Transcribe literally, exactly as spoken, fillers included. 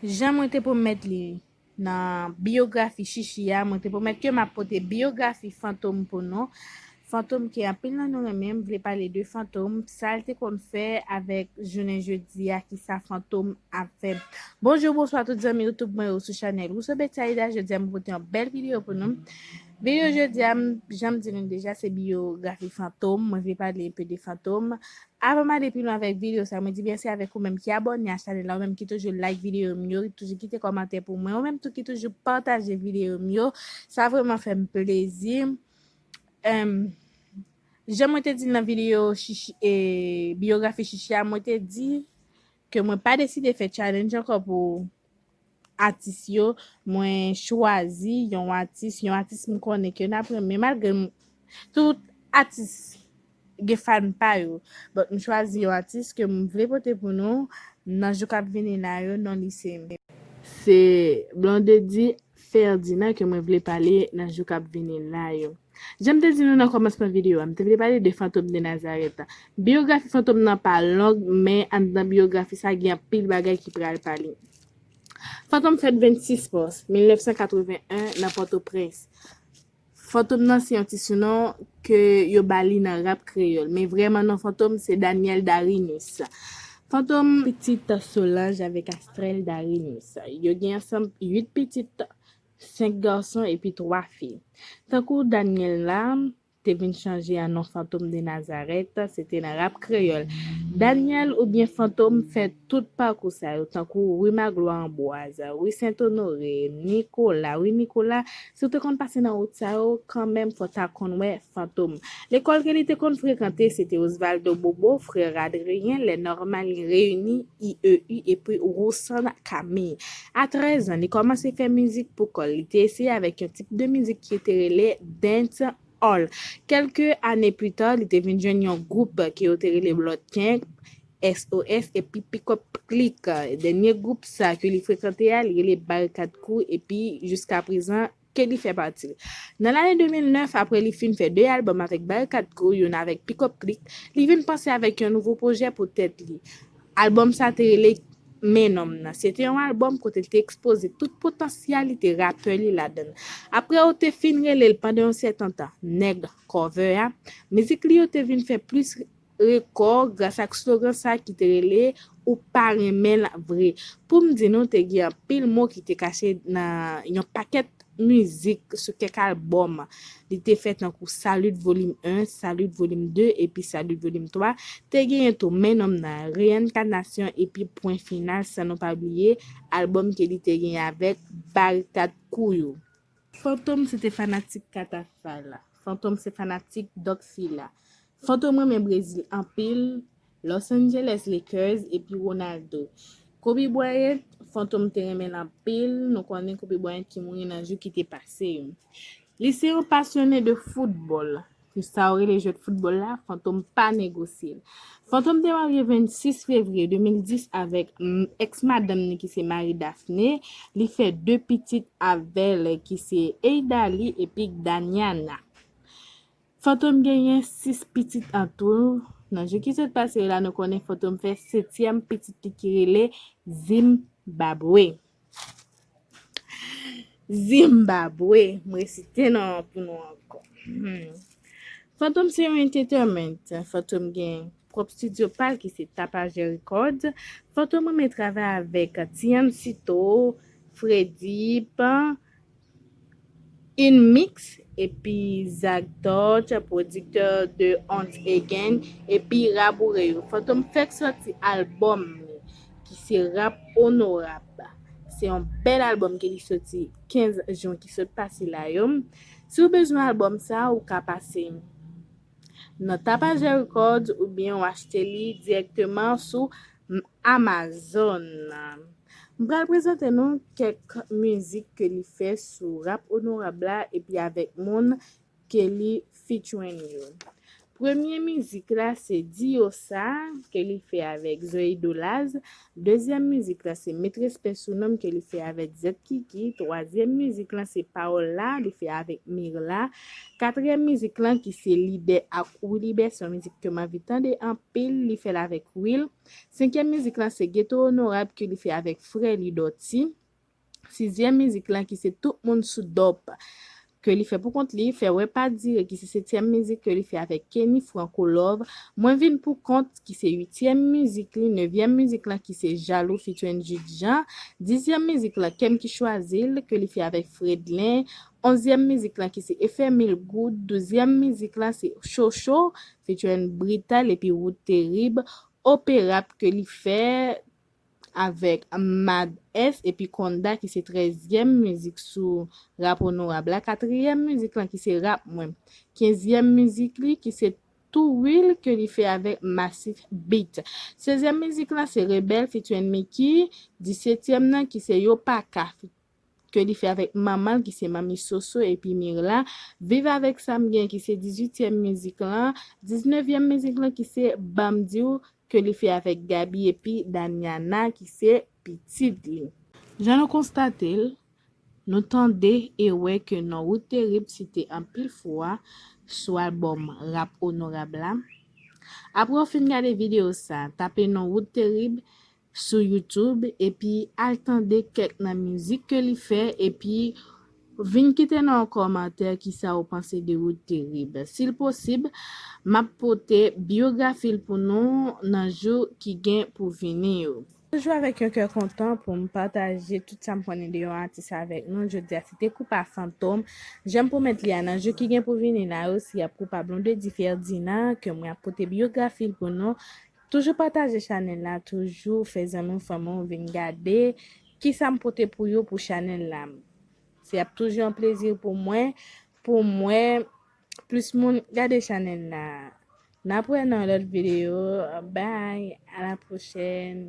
Jan mwen te pwomèt li nan biyografi Chichi a, mwen te pwomèt ke m ap pote biyografi Fantom pou nou. Fantom ke anpil nan nou renmen, m vle pale de Fantom, sa l te konn fè avèk jounen jodi a, kisa Fantom ap fè. Bonjou, bonswa tout zanmi YouTube mwen yo sou chanèl Rousseau Betsaida. Jodi a, mwen pote yon bèl videyo pou nou. Videyo jodi a, m, jan m di nou deja, se biyografi Fantom. Mwen vle pale enpe de Fantom. Avan m ale pi lwen avèk videyo sa, mwen di mèsi avèk ou menm ki abòne a chanèl la, ou menm ki toujou like videyo m yo, toujou kite kòmantè pou mwen, ou menm tou ki toujou pataje videyo m yo. Sa vrèman fè m plezi. Em, jan mwen te di l nan videyo Chichi, e, biyografi Chichi a, mwen te di ke mwen pa deside fè challenge ankò pou atis yo. Mwen chwazi yon atis, yon atis m konnen ke n ap renmen, malgre m, tout atis gen fan pa yo. But m chwazi yon atis ke m vle pote pou nou nan jou k ap vini la yo, non li se, se Blondedy Ferdinand ke mwen vle pale nan jou k ap vini la yo. Jan m te di nou nan kòmansman videyo a, m te vle pale de Fantom de Nazareth. Biyografi Fantom nan pa long, men anndan biyografi sa gen anpil bagay ki pral pale. Fantom fèt vennsis mas mil nèf san katreven en nan Pòtoprens. Fantom nan se yon ti sinon ke yo ba li nan rap kreyòl, men vrèman non Fantom se Daniel Darinus. Fantom pitit Solange avèk Astrel Darinus. Yo gen ansanm uit pitit, senk gason epi twa fi. Tankou Daniel la, te vin chanje an non Fantom de Nazareth, se te nan rap kreyòl. Daniel oubyen Fantom fè tout pakou sa yo, tankou ri Maglwa Anbwaz, ri Sent Onore, Nikola, ri Nikola. Si w te konn pase nan wout sa yo, kanmenm fò w ta konn wè Fantom. Lekòl ke li te konn frekante, se te Osvaldo Bobo, Frères Adrien, Les Normaliens Réunis, I E U, epi Roussan Camille. A trèz an, li kòmanse fè mizik pou kò l. Li te eseye avèk yon tip de mizik ki te rele dance hall. Kèlke ane pita, li te vin jwenn yon gwoup ke yo te rele Bloodcamp, S O S, epi Pickup Click. Dènye gwoup sa ke li frekante a, li rele Barikad Crew, epi jiska prezan, ke li fè pati. Nan lane de mil nèf, apre li fin fè de albòm avèk Barikad Crew, youn avèk Pickup Click, li vin panse avèk yon nouvo pwojè pou tèt li. Albòm sa te rele Men Nonm Nan. Se te yon albòm kote l te ekspoze tout potansyalite rapè li ladan l. Apre yo te fin rele l pandan yon sèten tan Nèg Cover a, mizik li yo te vin fè plis rekò gras ak slogan sa ki te rele Ou pa renmen l vre. Pou m di nou, te gen anpil mo ki te kache nan yon pakèt mizik sou kèk albòm. Li te fè tankou Salute Volume un, Salute Volume deux, epi Salute Volume trois. Te genyen tou Men Nonm Nan, Reyennkanasyon, epi Pwen Final, san nou pa bliye albòm ke li te genyen avèk Barikad Crew yo. Fantom se te fanatik Katafal. Fantom se fanatik Doc Fila. Fantom renmen Brezil anpil, Los Angeles Lakers epi Ronaldo. Kobe Bryant, Fantom te renmen l anpil. Nou konnen Kobe Bryant ki mouri nan jou ki te pase yo. Li se yon pasyone de foutbòl. Ke sa w rele jwèt foutbòl la, Fantom pa negosye l. Fantom te marye vennsis fevriye de mil dis avèk, mm, èks madanm ni ki se Marie Daphné. Li fè de pitit avè l ki se Eidali epi Daniana. Fantom genyen sis pitit an tou. Nan jou ki sot pase yo la, nou konnen Fantom fè setyèm pitit li ki rele Zimbabwe. Zimbabwe, m resite non an pou nou ankò. Hmm. Fantom se yon entertainment. Fantom gen pwòp studio pa l ki se Tapajè Records. Fantom renmen travay avèk Tiancito, Fredip, Inmix, epi Zach Dodge, pwodiktè de Once Again, epi Raboure yo. Fantom fèk sòti albòm li, ki se Rap Onorab. Se yon bèl albòm ke li sòti kenz jen ki sot pase la yo. Si w bezwen albòm sa, ou ka pase nan Tapajè Records oubyen w achte li dirèkteman sou Amazon. M pral prezante nou kèk mizik ke li fè sou Rap Onorab la epi avèk moun ke li featuring yo. Premye mizik la se Diosa ke li fè avèk Zoe Dolaz. Dezyèm mizik la se Met Respè Sou Non M ke li fè avèk Zèt Kiki. Twazyèm mizik la se Pawòl La, li fè avèk Mirla. Katriyèm mizik la ki se Lidè ak Wilibè, se yon mizik ke m anvi tande anpil, li fè l avèk Will. Senkyèm mizik la se Geto Onorab ke li fè avèk frè li Dòti. Sizyèm mizik la ki se Tout Moun Sou Dòp ke li fè pou kont li, fè wè pa dire ki se setyèm mizik ke li fè avèk Kenny Franco Love. Mwen Vin Pou Kont ki se uityèm mizik li, nevyèm mizik la ki se Jalou featuring Jude Jean, dizyèm mizik la Kè M Ki Chwazi L ke li fè avèk Fredlin, onzyèm mizik la ki se Efè Mil Goud, douzyèm mizik la se Cho Cho featuring Brital epi Wood Terib, Opera ke li fè avèk Mad S epi Konda ki se trèzyèm mizik sou Rap Onorab la, katriyèm mizik lan ki se Rap Mwen, kenzyèm mizik li ki se Tou Will ke li fè avèk Massive Beat, sèzyèm mizik lan se Rebèl featuring Mickey, disetyèm nan ki se Yo Pa Ka ke li fè avèk manman l ki se Manmi Soso epi Mirla, Viv Avèk Sa M Gen ki se dizuityèm mizik lan, diznevyèm mizik lan ki se Ban M Di W ke li fè avèk Gaby epi Daniana ki se pitit li. Jan nou konstate l, nou tande e wè ke non Wood Terib site anpil fwa sou albòm Rap Onorab la. Apre w fin gade videyo sa, tape non Wood Terib sou YouTube epi al tande kèk nan mizik ke li fè epi vin kite nan yon kòmantè kisa ou panse de Wood Terib. Si l posib, m ap pote biyografi l pou nou nan jou ki gen pou vini yo. Toujou avèk yon kè kontan pou m pataje tout sa m konnen de yon atis avèk nou. Jodi a, se te Koupa Fantom. Jan m pwomèt li a, nan jou ki gen pou vini la yo, se y ap Koupa Blondedy Ferdinand ke mwen ap pote biyografi l pou nou. Toujou pataje chanèl la, toujou fè zanmi w, fanmi w vin gade kisa m pote pou yo pou chanèl la. Se ap toujou yon plezi pou mwen, pou mwen, plis moun gade chanèl la. N ap wè nan lòt videyo. Bye, a la pwochèn.